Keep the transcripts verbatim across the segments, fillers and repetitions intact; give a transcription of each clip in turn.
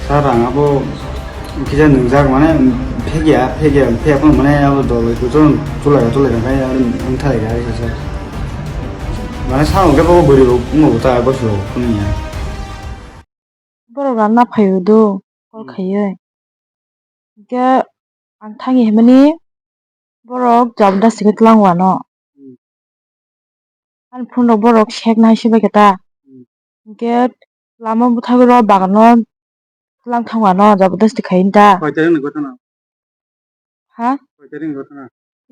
Sir, ang abo kisa nwngjak, mane, phekya, phekya, phekya phano, mane, abo dol bai kuchung chulai, chulai kha, khe, aro wng thai kha, sir. Mane, sa hwnkhe bo bwrwi rok wngma bo ta goslo phunukya. Borok ranna phaiwi do, call Hmm. khaiwi. Hwnkhe ang thangwi himani borok jabardasti khe tlango ano. Hmm. Ani phone rok borok sek nai se bai khe ta. Hmm. Hwnkhe lama bwthago rw bagano tlang thango ano jabardasti khai ta. Koi tarik ni ghotona? Ha? Koi tarik ni ghotona?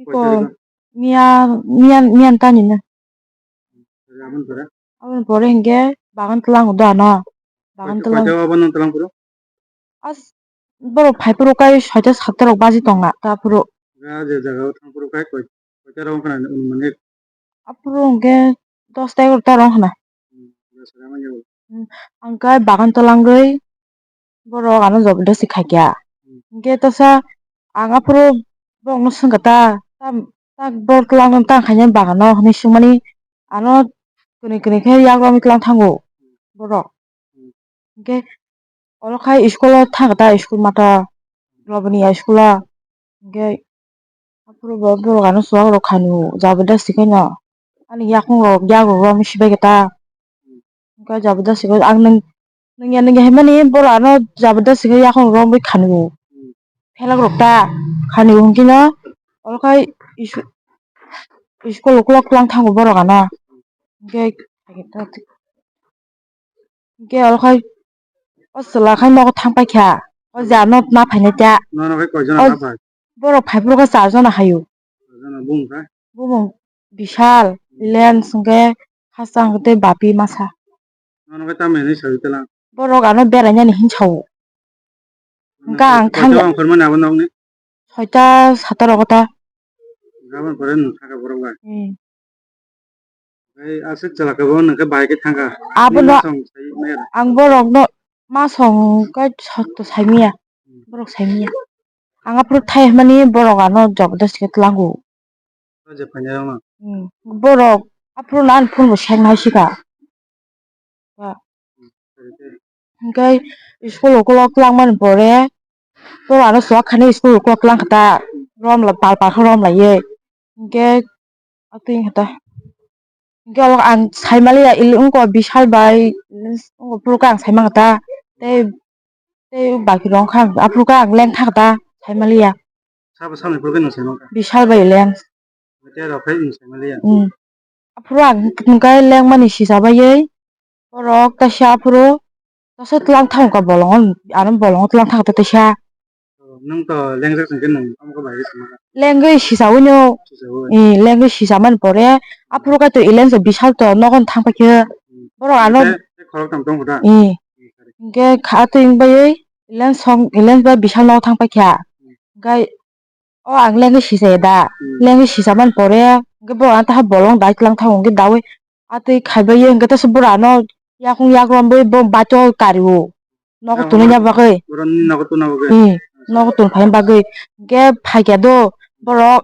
Iko Koi tarik? Miya, miya, miya tani na. Aboni pore? Aboni pore hwnkhe bagan tlango da ano. Bagan Koi-, tlang. Koi tarik o aboni tlang phuru? As, borok phai phuru kai soita satta rok baji tong na ta phuru. Ga je jaga o thang phuru kai koi, koi tarik o wngkha na anumanik? Aphuru hwnkhe dosta egarota rok wngkha na. Hmm, dosta rok wngkha na. Hmm, ang kai bagan twlangwi borok ano jabardasti khaikha. Hmm. Hwnkhe tesa ang aphuru borokno swngkha ta, ta, ta borok twlangwi tang khainai bagano hinwi swngmani ano kwnwi kwnwi khe yagrami twlang thango borok. Hmm. Hwnkhe oro khai school o thangkha ta, school mato Robani school o. Hwnkhe aphuru bo borok ano chuwak rok khanio jabardasti khaino ani yakung rok yak rok romwi sibai khe ta. Hwnkhe jabardasti khe ang nwng, nwngya nwngya hinmani borok ano jabardasti khe yakung rok romwi khanio. Phelak rok ta khanio hwnkhe no oro khai isu-, school ukulok twlang thango borok ano. Hwnkhe Hwnkhe oro khai o chwla khai nogo thang paikha. O je ano ma phainai ta. Nono khai koi jona O ma phai? Borok phai phuru khe char jona haio. Char jona bung kha? Bumung Bishal, Lens hwnkhe Khasang tei Bapi masa. Nono khai tamo hinwi saui tela? Borok ano berainani hin sao. Hwnkhe ang thangya. Koito ongkhormani abo nokni? Soita sata rogo ta. Gabon pore nwng thangkha borok bai. Hmm. Tei aswk chwla khe bo nwng khe bahai khe thangkha. Abono Bini masong sai maya da? Ang borokno masong khe sotto saimaya. Hmm. Borok saimaya. Ang aphuru thai hwnmani borok ano jabardasti khe tlango. O je phainairokno? Hmm. Borok aphuru no ani phone bo sek nai sika. Ba. Hwnkhe school ukulok twlangmani pore, to ano chuwak khainai school ukulok twlang kha ta, rom la-, pal pal khe rom laiwi. Hwnkhe atwi wngkha ta. Hwnkhe oro ang sai maliya, ili wngkha Bishal bai, wngkha phuru khe ang sai mankha ta. Tei, tei baki rok wngkha, aphuru khe ang lengkha ta, sai maliya. Sabo samni phuru khe nwng sai mankha? Bishal bai leng. Tei rok khe nwng sai maliya? Hmm. Aphuru ang hwnkhe lengmani sisa baiwi borok kaisa aphuru kaisa twlang thangkha bolongo, ano bolongo twlang thangkha kaisa. Oh, nwng to lengjak song khe nwng tamo khe bai khe swngma kha? Lengwi sisaui no. Sisaui? Eh, lengwi sisamani pore aphuru kaitor Elens Bishal to nogon thang paikhe. Hmm. Borok ano Tei, tei khorok tamo tong kho da? Eh. Hmm, kare. Hwnkhe kha twi wng baiwi Elens song, Elens bai Bishal nogo thang paikha. Hmm. Hwnkhe O ang lengwi sisaya da. Hmm. Lengwi sisamani pore, hwnkhe borok ano taha bolong dai tlang thango, hwnkhe daui atwi khaibai ye, hwnkhe tesa borok ano yakung yakrom bai bo baito kario. Nogo tonwi bagwi. Borok nogo tonna bagwi. Hmm, nogo ton phaina bagwi. Hwnkhe phaikha do, borok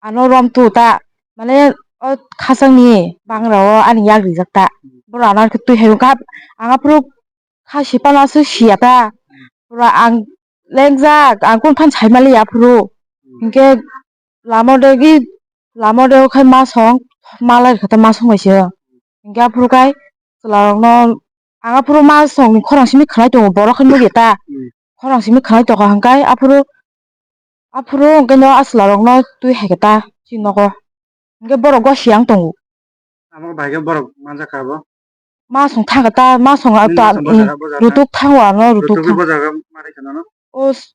ano rom tu ta, mane o khasangni bangra o ani yak rijak ta. Hmm. Borok ano twi hai wngkha, ang aphuru kha sipana aswk siya ta. Pura ang lengjak, ang kunu phano sai maliya aphuru. Hmm. Hwnkhe lama o degi, lama o degi khai ma song, ma lai rwkha ta ma song bai se. Hwnkhe aphuru khai chwla rokno, ang aphuru ma songni khorang simi khwnai tongo, borok khe nukya ta. Hmm. Khorang simi khwnai tongkha hwnkhe aphuru, aphuru hwnkhe no a chwla rokno twi hai khe ta chini nogo. Hwnkhe borok gosiya wng tongo. Amo bai khe borok manjak kha bo? Masong thang kha ta, masong a Nini ta, masong i, bojak, bojak kha? Rutuk thango ano, rutuk Rutuk thang. Bojak kha, mari kha nono? O s-,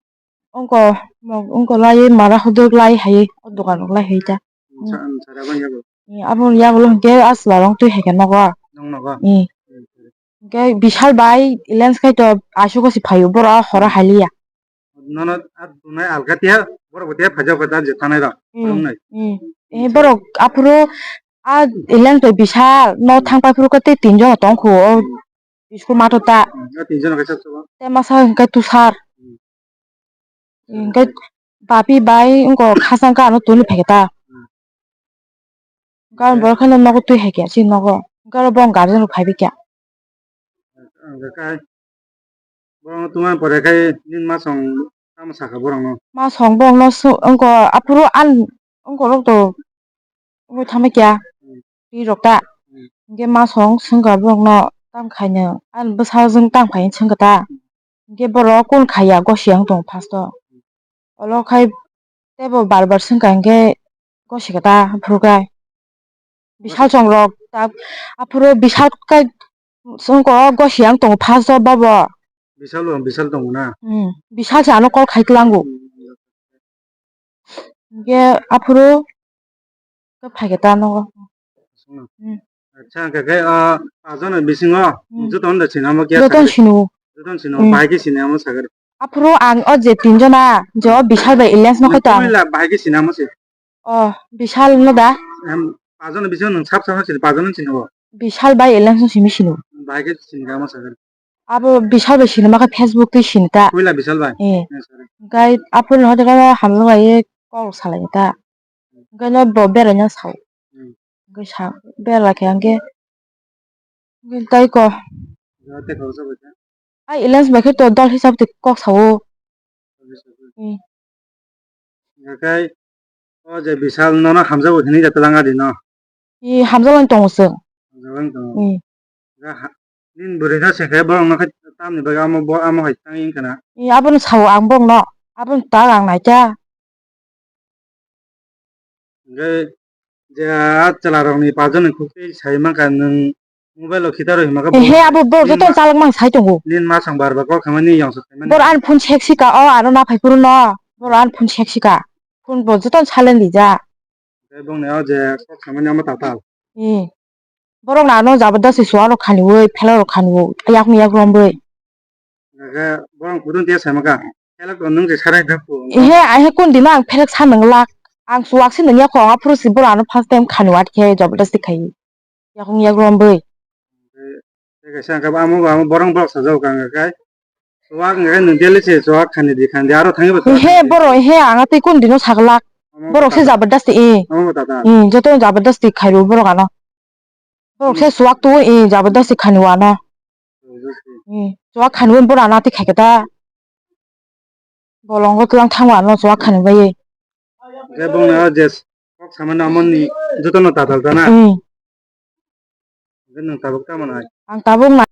ongko, mog-, ongko lai mara hodok lai hai, o dokan rok lai hai ta. Sa-, sara bang yago? I, abo yago lo hwnkhe a chwla rok twi hai khe nogo. Nong nogo? I. Hmm, sir. Hwnkhe Bishal bai Elens khai to aswk o se phaio, borok a horo Hmm. hai liya. Nono a tunai alga tiya, borok bo tiya phaijak kha ta je thanai rok, Hmm, borok nai. Hmm. Eh, borok aphuru a Elens bai Bishal no Hmm. thang pai phuru khe tei tinjon tong kho o Hmm. school math o ta. Hmm, a tinjon kaisa chwla. Tei masa hwnkhe Tushar. Hmm. Hwnkhe Bapi bai wngkha khasang khe ano toni phai khe ta. Hmm. Hwnkhe borok kheno nogo twi hai khe chini nogo. Hwnkhe oro bo guardian rok phai bai kha. Ang khe kai. Borokno tungma pore khai nini masong tamo sakha borokno? Masong borokno su-, wngkha aphuru an wngkha rok to wngwi thangma kya Hmm. ri rok ta. Hmm. Hingke masong swngkha borokno tamo khaino ani bwsajwk tamo khaino swngkha ta. Hingke borok kunu khaiya gosiyang tongo first o. Olo khai teibo bar bar swngkha hingke gosikha ta aphuru khe. Bisal chongrok ta aphuru bisal kai chwngko gosi ang tongo first o bobo. Bisal bo bisal tongo na? Hmm, bisal se ano call khai tlango. Hmm. Hingke aphuru khe phaikhe ta nogo. Hmm. Acha hingke khe o pajon ni bisingo Hmm. joto no da sinamo khe joto sakhe? Sinu. Joto no sinu Hmm. Bahai khe sinamo sakhe? Aphuru ang o je tinjona je o Bisal bai Elias no khaito ang. Puila bahai khe sinamo se? O, Bisal no da? Em, pajon ni bisingo nwng sab sab sini, pajon ni sini bo. Bisal bai Elias no simi sino. Bahai khe sini kha ma sakhe. Abo Bisal bai sini ma khe Facebook twi sini ta. Puila Bisal bai? Eh. Eh, sorry. Gai aphuru no hote khe hamjak bai kok salai ta. Gai no bo berai no sao. Hmm. Gai sa berai khe ang khe Hwnkhe tei ko. Jora tei khoroksa bai kha. Ai Elias bai khe to dol hisab twi kok sao. Dol hisab twi. Hmm. Hwnkhe o je Bisal nono hamjago hinwi ja twlang adi no. I hamjago wng tongo chwng. Hamjago wng tongo. Hmm. Ga ha-, nini bwrwi no se khe borok no khe tamni bagwi amo bo amo hai tang wng khna. I abono sao ang borok no. Abono ta ang nai kha. Hwnkhe je a chwla rokni pajon ni khuktwi sai mankha nwng mobile o khitarwi hwnba khe. Ehe, abo borok joto chalok mang sai tongo. Nini masong bar bar kok khamani yongsa khaimani. Borok ani phone sek sika o, ano naphai phuru no. Borok ani phone sek sika. Phone bo joto silent rijak. Hwnkhe bongni o je kok khamani omo tatal. Hmm. Borok no ano jabardasti chuwak rok khaniwi, phelak rok khaniwi, yakung yak romwi. Hwnkhe borok kudun tiya sai mankha. Phelak rok nwng je sarai da phu. Ehe, ahe kun dino ang phelak sa nang lak. Ang chuwak se nang yakho, ang aphuru si borok ano first time khaniwi atkhe jabardasti khai. Yakung yak romwi. Tei kaisa hwnkhe amo bo amo borok borok sajak wngkha hwnkhe. Chuwak hwnkhe nwng daily se chuwak khani di khani di aro thangwi bo chuwak khani di. He borok he ang tei kun dino saglak. Omo bo tata. Borok se jabardasti e. Omo bo tata. E, joto jabardasti khairo borok ano. Borok se chuwak tu e jabardasti khani wano. Jabardasti. E, chuwak khani borok ano tei khaikhe ta. Bolongo twlang thang wano chuwak khani bai. Hwnkhe bongni o je kok samani amoni jotono tatal ta na. E. Hwnkhe nwng tabuk tamo nai? Ang tabuk na.